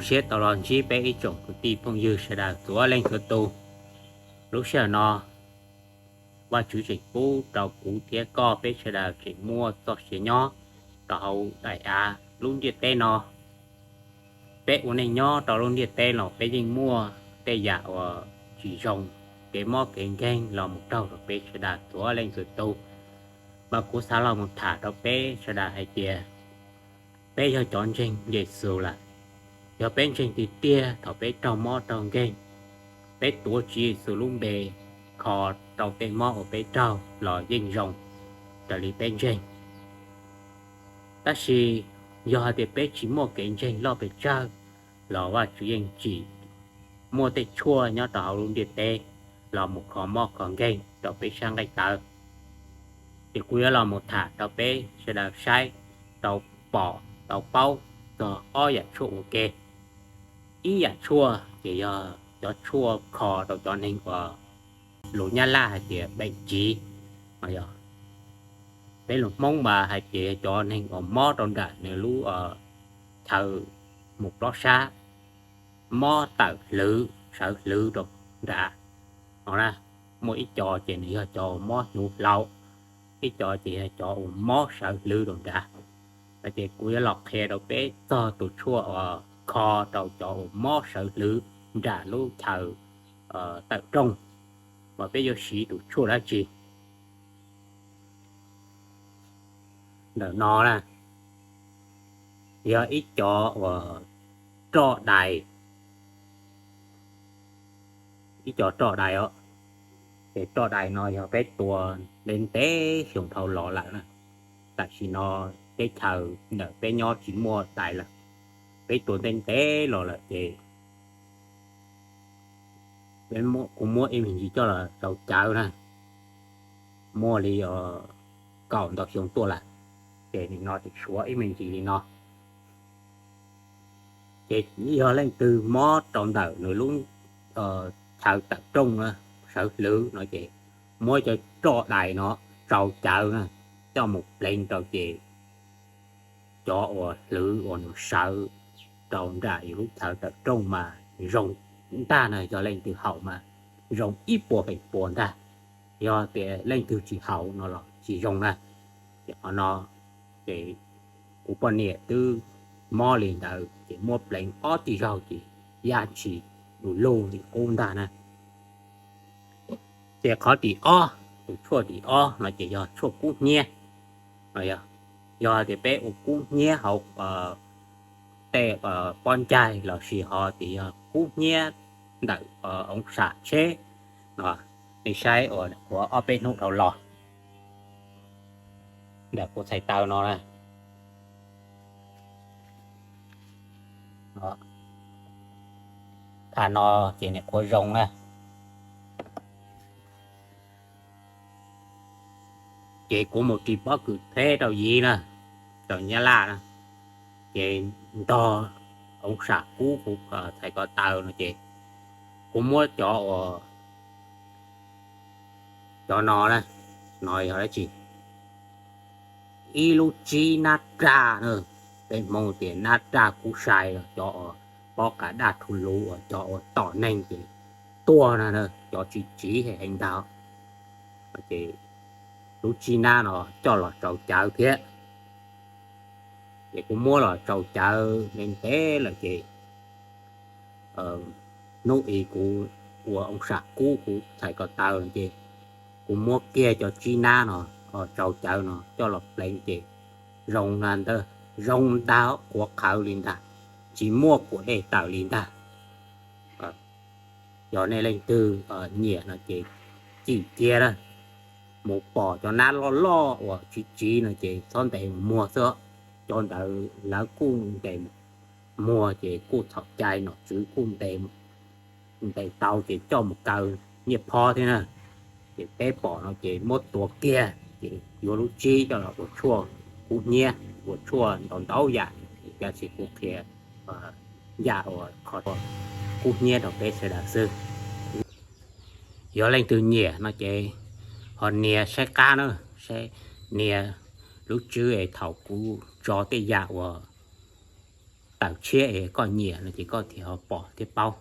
Siab tau los ntsib peb ib tsoom kwv tij phooj ywg sawv daws txhua leej txhua tus. Lub sij hawm no, Vajtswv tseem pub rau kuv thiab koj peb sawv daws tseem muaj txoj sia nyob rau hauv daim av lub ntiaj teb no. Peb ua neej nyob rau lub ntiaj teb los peb yeej muaj tej yam uas tsis zoo, kev mob kev nkeeg los mus raug rau peb sawv daws txhua leej txhua tus. Mas kuv xav los mus tham rau peb sawv daws hais tias peb yog cov ntseeg Yexus lawm, yog peb ntseeg tiag tiag thaum peb raug mob raug nkeeg, peb tuav Tswv Yexus lub npe kho rau tej mob uas peb raug los yeej zoo raws li peb ntseeg. Tab sis yog hais tias peb tsis muaj kev ntseeg loj pes tsawg los Vajtswv yeej tsim muaj tej tshuaj nyob rau hauv lub ntiaj teb los mus kho mob kho nkeeg rau peb sab nqaij tawv. Ces kuv yuav los mus tham rau peb sawv daws saib, rau pom, rau paub txog ob yam tshuaj ua ke. Ib yam tshuaj ces yog cov tshuaj kho rau cov neeg uas lus Nyab Laj hais tias bệnh trí, peb lus Hmoob mas hais tias yog cov neeg uas mob rau nram nws lub chaw mus plob sab, mob tawm hlwv, sawv hlwv rau nrad. Muaj ib co ces nws yog cov mob hnyuv hlau, ib co ces yog cov uas mob sawv hlwv rau nrad. Ces kuv yuav los qhia rau peb txog tus tshuaj uas kho rau cov uas mob sawv hlwv nram lub chaw tawm rooj, mas peb yuav siv tus tshuaj dab tsi. Ntawm no na, yog ib co uas roj dais, ib co roj dais os. Ces roj dais no yog peb tua ntev ntev xyoo dhau los lawm na. Tam sim no teb chaws ntawm peb nyob tsis muaj dais lawm, peb tua ntev ntev los lawm ces kuv muab ib me ntsis coj los rau cawv na, muaj li kaum ntau xyoo tuaj lawm, ces nim no tseem suav ib me ntsis li no. Ces yog leej twg mob rau ntawm nws lub chaw tawm rooj, sawv hlwv no ces muab cov roj dais no tsau cawv na, coj mus pleev rau ces cov uas hlwv uas nws sawv rau nram yus lub chaw tawm rooj mas zoo ntag na. Yog leej twg haus mas zoo ib puas feem pua ntag. Yog tias leej twg tsis haus no los tsis zoo na. Ces qhov no ces kuv poj niam twb mob li ntawd ces muab pleev ob tij zaug ces yaj tshis du lug li qub ntag na. Ces qhov tim ob, tus tshuaj tim ob no ces yog tshuaj kub hnyiab. Yog tias peb ua kub hnyiab hauv tej pob ncaig los sis ho tias yog kub hnyiab ntawm oov sam tsheb no, nej saib uas qhuav ob peb hnub dhau los ntawm kuv txhais taw no na. Tham no ces nim qhuav zoo na. Ces kuv mus ris pob kws theb rau Yiv na, rau Nyab Laj na, ces ntog oov sam kub kuv txhais ko taw no ces kuv muab cov uas cov no na, no yog dab tsi? Ib lub tsib nab raj na, peb Hmoob tias nab raj kub sai, cov uas pob qa daj rhu luv uas cov uas tom neeg ces tuag na, cov tsis tsiv heev ntag. Ces lub tsib nab no coj los tsau cawv thiab. Ces kuv muab los tsau cawv ntev ntev lawm ces hnub ib kuv ua oov sam kub kuv txhais ko taw ces kuv muab kiag cov tsib nab no tsau cawv no coj los pleev ces zoo na ntag, zoo ntag, qhuav qhawv li ntag, tsis muaj kuam dej tawm li ntag. Yog nej leej twg nyiam no ces cim cia na, mus pom cov nab loj loj uas tsiv tsiv no ces txhob ntes mus muag xwb. Cov ntawd lawv kuj ntes muag ces kuj txhaum cai, nom tswv kuj ntes tau ces coj mus kaw nyiaj phob thiab na. Ces peb pom no ces muab tua kiag ces yuav lub tsib coj los ua tshuaj kub hnyiab, ua tshuaj ntau ntau yam, ces kuv qhia yam uas kho kub hnyiab rau peb sawv daws xwb. Yog leej twg nyiam no ces ho nias saib qab na, saib nias lub tswb es thaum kuv tso tej yam uas tawm tshiab es koj nyiam no ces koj thiaj ho pom thiab paub.